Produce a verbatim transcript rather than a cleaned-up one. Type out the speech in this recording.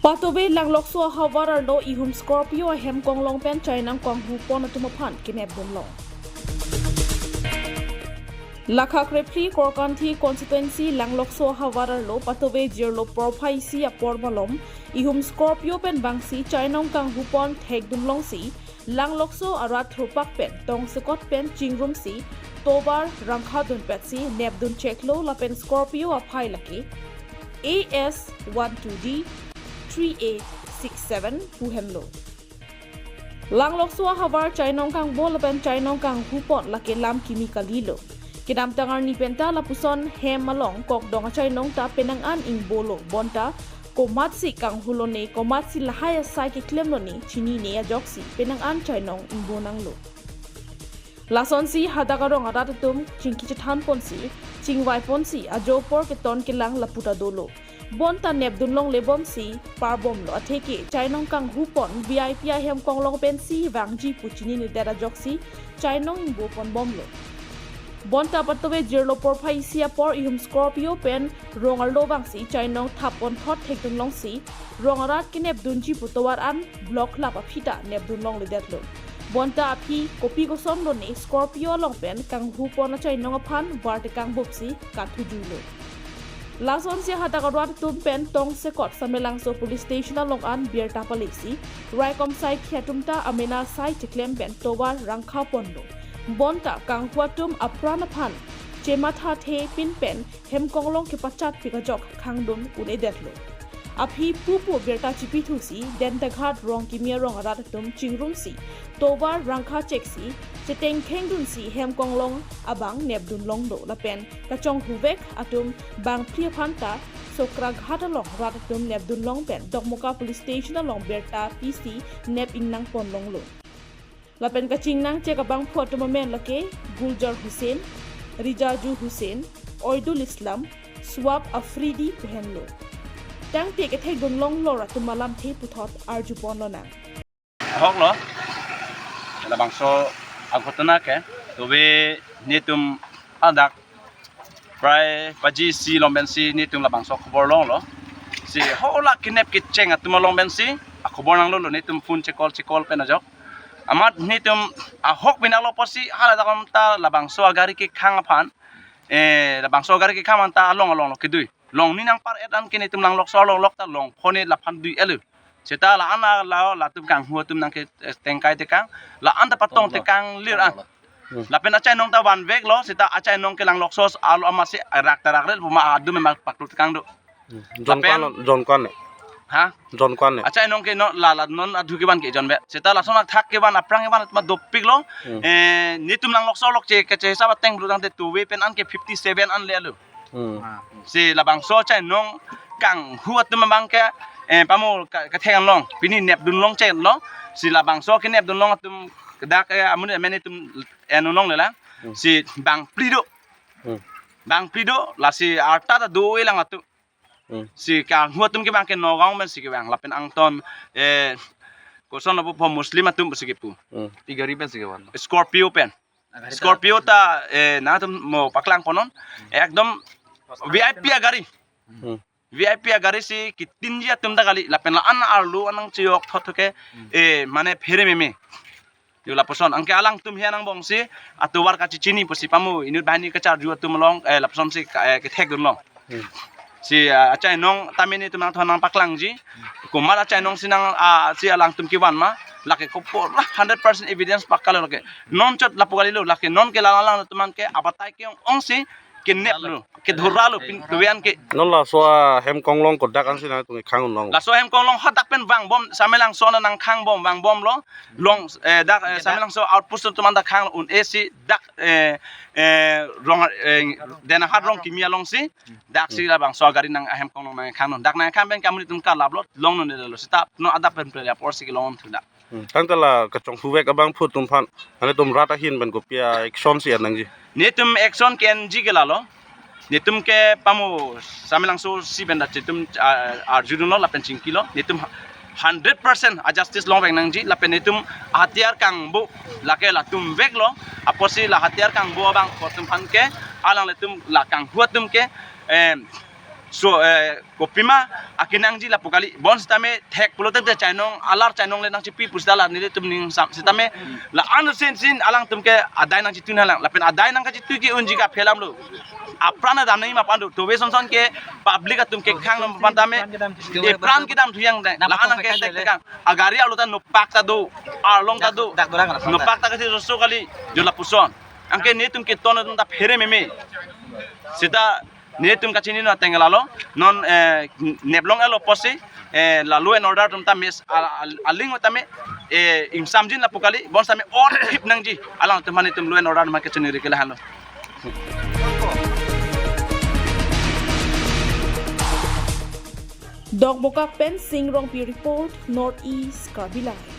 Patove Langlokso ahavar arlo ihum Scorpio ahem konglong pen chainong kanghu pon atum aphan kenep dunlong. Lakha krephli Korkanthi constituency Langlokso ahavar arlo patove jirlo porphai isi apor malom ihum Scorpio pen bangsi chainong kanghu pon thek dunlongsi Langlokso arat thurpak pen tongsekot pen chingrumsi tovar rangkha dunpetsi nep dun cheklo lapen Scorpio aphai lake A S one two D three eight six seven pu henlo. Langlokso ahavar chainong kangbo lapen chainong kanghu pon lake lam kimi kalilo. Kedamtang arni penta lapuson hem along kokdong achainong ta penang an ingbolo bonta komatsi kanghu lone komatsi lahai asai keklem lone chinine ajoksi penang an chainong ingbo nanglo. Lasonsi hadak arong arat atum chingki chethan ponsi chingvai ponsi ajo apor keton kelang lapu ta dolo. Bonta nep dunlongle bomsi parbomlo atheke chainong kanghu pon V I P ahem konglong pensi vangji pu chinine det ajoksi chainong ingbo pon bomlo. Bonta patove jirlo porphai isi apor ihum Scorpio pen rong arlo vangsi chainong thap pon thot thek dunlongsi rong arat kenep dunji pu tovar an block lap aphi ta nep dunlongledetlo. Bonta aphi kopi koson lone Scorpio along pen kanghu pon achainong aphan var tekang bupsi kathujuilo. Lasonsi hadak arat atum pen tongsekot Samelangso police station along an birta palesi raikom saikhi atum ta amena sai cheklem pen tovar rangkha ponlo. Bonta kanghu atum apran aphan chematha the pin pen hem konglong kepachat pik ajok khangdun un-edetlo. Aphi pupu birta chipithusi Dentaghat rong kimi arong arat atum chingrumsi tovar rangkha cheksi chetengkheng dunsi hem konglong abang nep dunlonglo lapen kachonghuvek atum bangphli aphan ta Sokraghat along rat atum nep dunlong pen Dokmoka police station along birta pisi nep ingnang ponlonglo. Lapen kachingnang chek abangphu atum amen lake Guljar Hussain, Rijaju Hussain, Oidul Islam, Suab Afridi pu henlo. Tangte kethek dunlong lor atum alamthe puthot arju ponlonang. Ahok lo, labangso aghotona ke, tove netum adak prai paji isi lom pensi netum labangso khobor longlo. Si hola kenep kecheng atum along pensi akhobor nanglo lo, netum phone chekol chekol pen ajok. Amat netum ahok binaklo pusi hala dakam ta labangso agari kekhang aphan, eh, labangso agari kekhang aphan ta along along lo kedui. Longni nangpar-et an ke netum Langlokso along lok ta longphone laphan dui-etlo. Seta la-an la latum kanghu atum nangke, eh, tengkai tekang. La-an ta patong tekang lir an. Hmm. Lapen achainong ta vanveklo, seta achainong ke Langlokso alo amatsi rak ta rakre puma adum emak paklu tekang do. Hmm. Jon lapen ko-an, jon ko-an ne? Ha? Jon ko-an ne? Achainong ke no la la non adhu kevan ke jonve. Seta lason athak kevan aphrang kevan ma dopiklo. Hmm. Eh, netum Langlokso lok che keche hisab ateng bru tangte tove pen an ke fifty seven an le alo. Hmm. Si labangso achainong kanghu atum abang ke, eh, pamo ka-, katheng long, pini nep dunlong chenlo. Si labangso kenep dunlong atum kedak, eh, amun amen atum enunong lela. Hmm. Si bangphli do. Hmm. Bangphli do, lasi arta ta do-e lang atum. Hmm. Si kanghu atum ke abang ke Nagaon pensi kevan lapen angton, eh, koson apo po Muslim atum si kepu. Hmm. Pi gari pensi kevan? Scorpio pen. Scorpio ta, eh, nangtum mo paklang ponon. Ekdom V I P agari. Hmm. V I P agari si kitinji atum ta kali lapen la-an arlo anang chiyok thot ke, eh, mane phere meme. Yo lapuson anke alangtum hia nangbongsi atovar kachechini pusi pamo inut banghini kacharju atum along, eh, lapuson si ka-, eh, kethek dunlong. Hmm. Si, ah, achainong tame netum nangthon nangpaklangji. Komat achainong si nang, ah, si alangtum kevan ma. Lake kopor hundred percent evidence pakka lo lake. Non chot lapu kalilo lake non ke lalang latum an ke abatai ke-ong-ongsi keneplo. Kedhuralo pin tuyan ke. Non laso ahem konglong kodak ansi nangtum khang unlong? Laso ahem konglong hadak pen vangbom Samelangso nangkhangbom vangbomlo. Long, eh, dak, eh, Samelangso outpost atum an dak khang un-e si dak, eh, eh, rong, eh, Dentaghat rong kimi alongsi. Dak si labangso agari nang ahem konglong nangkhang non. Dak nangkhang pen ke amonit atum kalaplo, long non delo seta non adap pen ple apor si kelong thu dak. Hmm. Tangte la kachonghuvek abangphu atum aphan, ane netum rat ahin pen kopi a-action si-en nangji? Netum action ke-enji ke lalo. Netum ke pamo Samelangso si pen dak netum, ah, arjudunlo lapen chingkilo. Netum hundred percent a-justice longvek nangji lapen netum hatiyar kangbo lake latum veklo. Apotsi la hatiyar kangbo abangphu atum aphan ke alanglitum la kanghu atum ke, eh, So, eh, kopima akenangji lapu kali. Bonsitame thek pulote te chainong, alar chainong le nangchipi pusita la nelitum ning sam sitame la an sen sin alangtum ke adai nangchitun halang. Lapen adai nangkachitun ke unji ka phelam lo. Apran adam nangji ma phan do. Tobe sonson ke public atum ke khang nom phan tame. Epran kedam thuyang dai. La an nangke tek tekang. Agari alo ta nopak ta do. Arlong ta do. Dak, dak dorang anak nopak ta kachiri so kali. Jo lapuson. Anke netum keton atum ta phere meme. Sita netum kachini no ateng lalo. Non, eh, neplong elo pusi, eh, la law and order atum ta mes a-, a-, aling tame, eh, ingsamjin lapu kali. Bonsitame or hip nangji. Alangtum aphan netum law and order ma kachini rikela halo. Dokmoka pen Sing Rongpi report, North East Karbi Live.